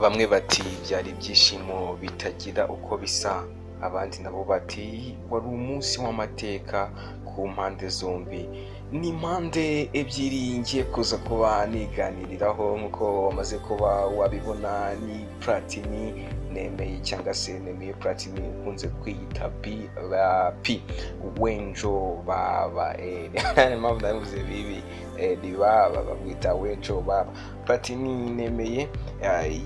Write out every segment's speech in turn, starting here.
Bamwe bati byari ibyishimo bitagira uko bisa, abandi nabo bati wari umunsi w'amateka ku mpande zombi. Ni impande ebyiri ngiye kuza kuba niganiriraho nk'uko wamaze kuba wabibona. Ni Platini Nemeye cyangwa se Nemeye Platini ukunze kwiyita B P Wenjo Baba. Impamvu nabivuze bibi, ni baba bamwita Wenjo Baba. Platini Nemeye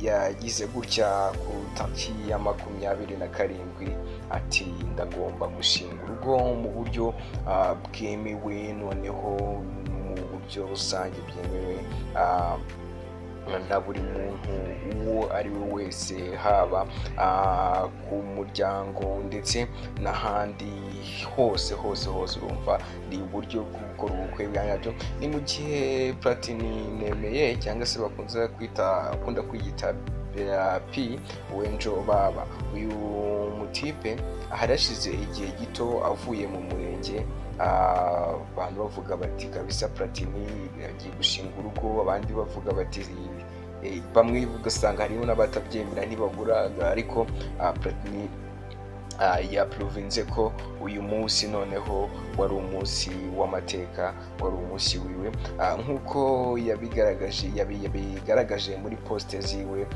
yagize gutya ku tariki ya 27 ati: "Ndagomba gushinga urugo mu buryo bwemewe, noneho mu buryo rusange byemewe na buri muntu uwo ari we wese, haba ku muryango ndetse n'ahandi hose hose hose." Urumva ni uburyo bwo gukora ubukwe bwa nyabyo. Ni mu gihe Platini Nemeye cyangwa se bakunze kwita, akunda kwiyita P Wenjo Baba, uyu mutipe harashize igihe gito avuye mu murenge, abantu bavuga bati: "Kabisa Platini agiye gushinga urugo." Abandi bavuga bati, bamwe ugasanga harimo n'abatabyemera ntibagura, ariko Platini yaprovinze ko uyu munsi noneho wari umunsi w'amateka, wari umunsi wiwe, nk'uko yabigaragaje muri post ziwe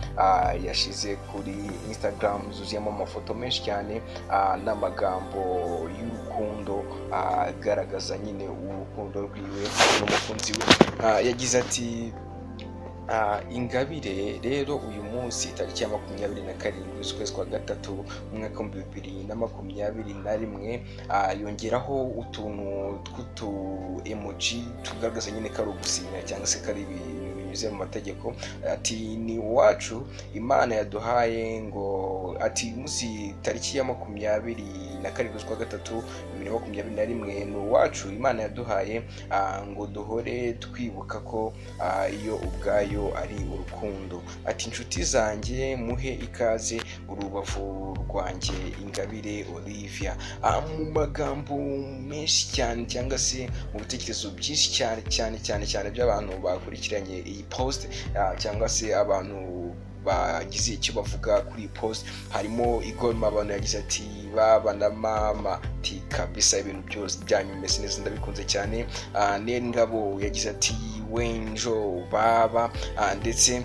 yashize kuri Instagram zuzuyemo amafoto menshi cyane n'amagambo y'urukundo agaragaza nyine urukundo rwiwe n'umukunzi we. Yagize ati: "Ingabire rero uyu munsi tariki ya 27 z'ukwezi kwa gatatu mu mwaka w'2021," yongeraho utuntu tw'utu emoji tugaragaza nyine ko ari ugusinya cyangwa se ko ari ibintu binyuze mu mategeko. Ati: "Ni uwacu Imana yaduhaye." Ngo ati: "Umunsi tariki ya 27 z'ukwa gatatu 2021 ni uwacu Imana yaduhaye, ngo duhore twibuka ko iyo ubwayo ari urukundo." Ati: "Inshuti zanjye, muhe ikaze urubavu rwanjye, Ingabire Olivia." Mu magambo menshi cyane cyangwa se mu bitekerezo byinshi cyane cyane cyane cyane by'abantu bakurikiranye iyi post, cyangwa se abantu bagize icyo bavuga kuri iyi post, harimo Igor Mabano yagize ati: "Baba na mama," ati: "Kabisa ibintu byose byanyu bimeze neza, ndabikunze cyane." Nel Ngabo yagize ati: "Wenjo Baba," ndetse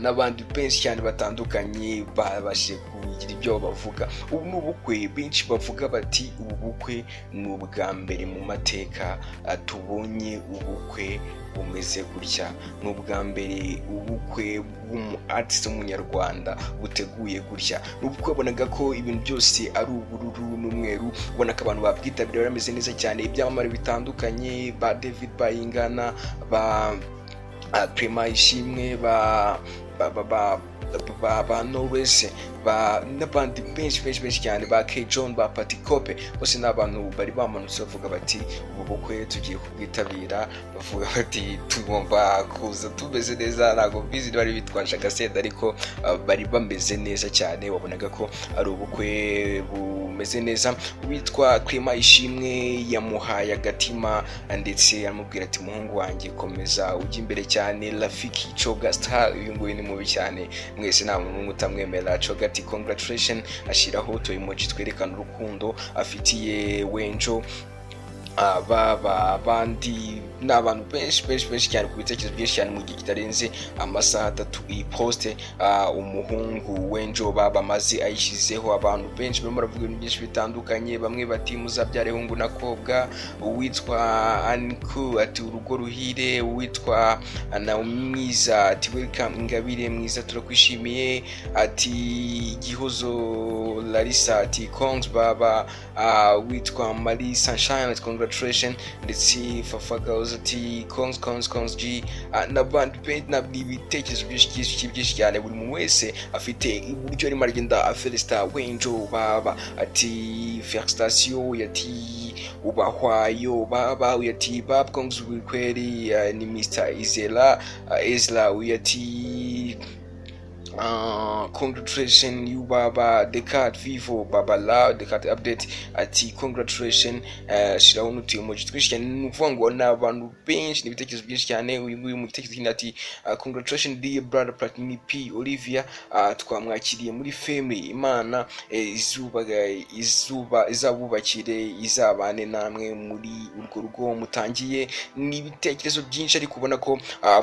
n'abandi benshi cyane batandukanye babashije kugira ibyo bavuga. Ubu ni ubukwe benshi bavuga bati: "Ubu bukwe ni ubwa mbere mu mateka tubonye ubukwe bumeze gutya, ni ubwa mbere ubukwe bw'umu artist w'umunyarwanda buteguye gutya." Ni ubukwe wabonaga ko ibintu byose ari ubururu n'umweru, ubona ko abantu babwitabiriye bameze neza cyane, ibyamamare bitandukanye ba David Bayingana, ba Clement Ishimwe, ba Knowless, ba n'abandi benshi benshi benshi cyane, ba K John, ba Patikope, bose ni abantu bari bamanutse bavuga bati: "Ubu bukwe tugiye kubwitabira." Bavuga bati: "Tugomba kuza tumeze neza." Ntabwo mbizi bari bitwaje agasenda, ariko bari bameze neza cyane, wabonaga ko ari ubukwe bumeze neza. Witwa Clement Ishimwe yamuhaye agatima ndetse aramubwira ati: "Muhungu wanjye, komeza ujye imbere cyane." Rafiki Coga Star, uyu nguyu ni mubi cyane, mwese nta muntu n'umwe utamwemera. Coga ati: "Congratulation," ashyiraho utu emoji twerekana urukundo afitiye Wenjo baba. Abandi ni abantu benshi benshi benshi cyane ku bitekerezo byinshi cyane. Mu gihe kitarenze amasaha 3 iyi post umuhungu Wenjo Baba amaze ayishyizeho, abantu benshi barimo baravuga ibintu byinshi bitandukanye. Bamwe bati: "Muzabyare hungu na kobwa." Uwitwa Anku ati: "Urugo ruhire." Uwitwa Mwiza ati: "Welcome Ingabire Mwiza, turakwishimiye." Ati Gihozo Larissa ati: "Congs Baba." Witwa Marie Sunshine ati: "Congratulation." Ndetse Fafa Girls ati: "Congs, congs, congs G," n'abandi benshi. Nabwo ibitekerezo byinshi byinshi byinshi cyane, buri muntu wese afite uburyo arimo aragenda afelicita Wenjo Baba. Ati: "Felicitation," ati: "Ubahwayo Baba." Uyu ati: "Bab, congs kweli." Ni Mr Izela, Ezra. Uyu ati Congratulation you, Baba The Cat Vivo Baba La The Cat Update ati congratulation, shiraho n'utu emoji twinshi cyane. Ni ukuvuga ngo ni abantu benshi, ni ibitekerezo byinshi cyane. Uyu nguyu mu gitekerezo kindi ati congratulation dear brother Platini P Olivia, twamwakiriye muri family. Imana izuba izuba izabubakire, izabane namwe muri urwo rugo mutangiye. Ni ibitekerezo byinshi, ariko ubona ko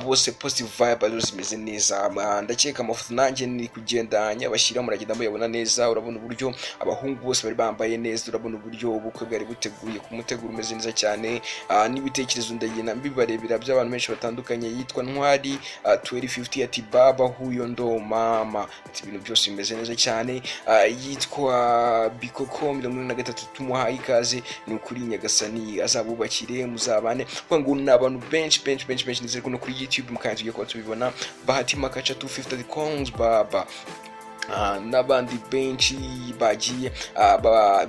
bose positive vibe arizo zimeze neza. Ndakeka amafoto nanjye ni kugenda nyabashyira, muragenda muyabona neza. Urabona uburyo abahungu bose bari bambaye neza, urabona uburyo ubukwe bwari buteguye ku muteguro umeze neza cyane. N'ibitekerezo ndagenda mbibarebera by'abantu benshi batandukanye. Yitwa Ntwari 2050 ati baba huyo ndo mama, ati ibintu byose bimeze neza cyane. Yitwa Bikoko 43, tumuhaye ikaze. Ni ukuri Nyagasani azabubakire, muzabane. Kuvuga ngo ni abantu benshi benshi benshi benshi. Nizere ko no kuri YouTube mukanya tugiye kuba tubibona. Bahati Makaca 250 ati congs baba. N'abandi benshi bagiye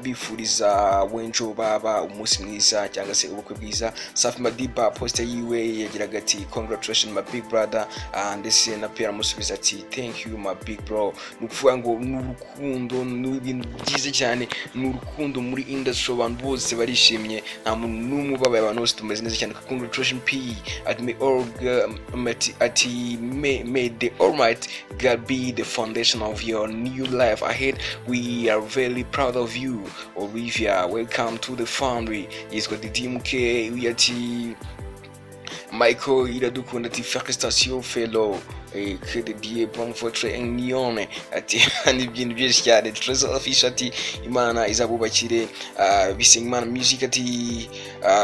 bifuriza Wenjo Baba umunsi mwiza cyangwa se ubukwe bwiza. Safi Madiba post yiwe yagiraga ati congratulations my big brother, ndetse na Pierre amusubiza ati thank you my big bro. Ni ukuvuga ngo ni urukundo, ni ibintu byiza cyane, ni urukundo muri industry. Abantu bose barishimye, nta muntu n'umwe ubabaye, abantu bose tumeze neza cyane. Congratulations P ati may all ati may the Almighty God be the foundation of your new life ahead. We are very proud of you, Olivia. Welcome to the family. Yitwa Didimuke ati Michael Iradukunda ati félicitations fellow, que de Dieu bon votre union, ati ni ibintu byinshi cyane. Trezor Official ati Imana izabubakire. Bisengimana Music ati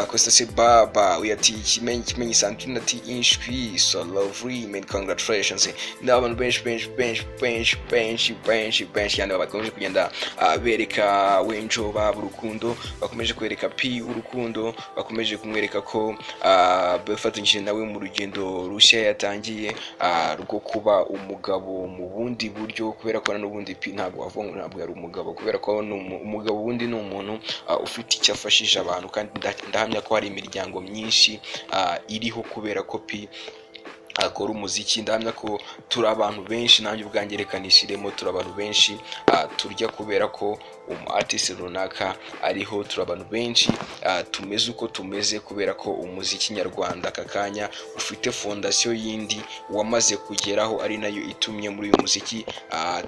Costa Baba. Uyu ati Kimenyi Kimenyi Santine ati inshwi so lovely man, congratulations. Ni abantu benshi benshi benshi benshi benshi benshi benshi cyane bakomeje kugenda bereka Wenjo Baba urukundo, bakomeje kwereka P urukundo, bakomeje kumwereka ko bafatanyije nawe mu rugendo rushya yatangiye rwo kuba umugabo mu bundi buryo, kubera ko n'ubundi P ntabwo wavuga ngo ntabwo yari umugabo, kubera ko ni umugabo wundi ni umuntu ufite icyo afashije abantu. Kandi ndahamya ko hari imiryango myinshi iriho kubera ko P akora umuziki. Ndahamya ko turi abantu benshi, nanjye ubwanjye reka nishiremo, turi abantu benshi turya kubera ko umu artist runaka ariho. Turi abantu benshi tumeze uko tumeze kubera ko umuziki nyarwanda aka kanya ufite fondasiyo yindi wamaze kugeraho, ari nayo itumye muri uyu muziki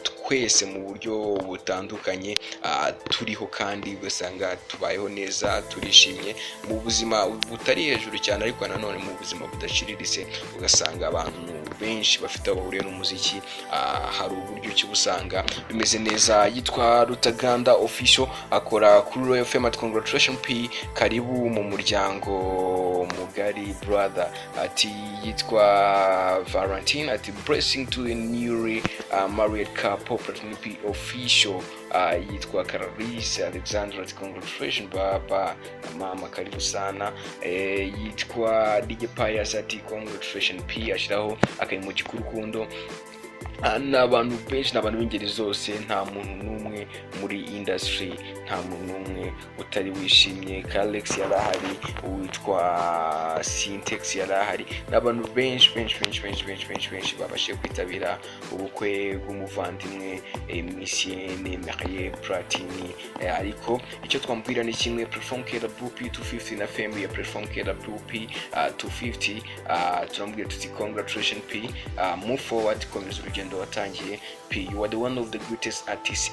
twese mu buryo butandukanye turiho, kandi ugasanga tubayeho neza, turishimye mu buzima butari hejuru cyane, ariko nanone mu buzima budaciriritse. Ugasanga abantu benshi bafite aho bahuriye n'umuziki, hari uburyo ki usanga bimeze neza. Yitwa Rutaganda Official, akora kuri Royal FM, ati congratulations P, karibu mu muryango mugari brother. Ati yitwa Valentine ati blessing to the newly married couple, Platini P Official. Yitwa Clarisse Alexandra ati congratulations baba na mama, karibu sana. Yitwa DJ Pius ati congratulations P, ashyiraho aka emoji k'urukundo. Ni abantu benshi, ni abantu b'ingeri zose, nta muntu n'umwe muri industry, nta muntu n'umwe utari wishimye. Kalex yari ahari, uwitwa Sintex yari ahari, ni abantu benshi benshi benshi benshi benshi benshi benshi babashije kwitabira ubukwe bw'umuvandimwe Monsieur Nemeye Platini. Ariko icyo twamubwira ni kimwe, Platform KWP 250 na family ya Platform KWP 250, turamubwira tuti congratulations P, move forward, komeza urugendo watangiye P, you are the one of the greatest artists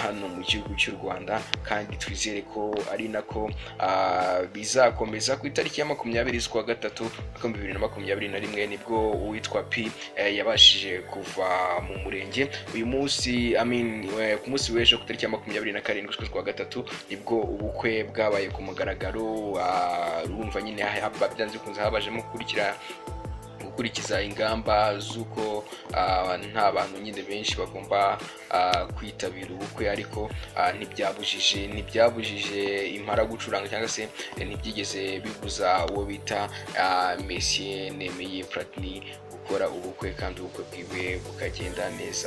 hano mu gihugu cy'u Rwanda, kandi twizere ko ari nako bizakomeza. Ku itariki ya 20 z'ukwa gatatu mwaka 2021 nibwo uwitwa P yabashije kuva mu murenge. Uyu munsi, I mean, ku munsi w'ejo ku itariki ya 27 z'ukwezi kwa gatatu nibwo ubukwe bwabaye ku mugaragaro. Urumva nyine byanze bikunze habajemo gukurikiza ingamba z'uko nta bantu nyine benshi bagomba kwitabira ubukwe, ariko ntibyabujije impara gucuranga, cyangwa se ntibyigeze bibuza uwo bita Monsieur Nemeye Platini gukora ubukwe, kandi ubukwe bwiwe bukagenda neza.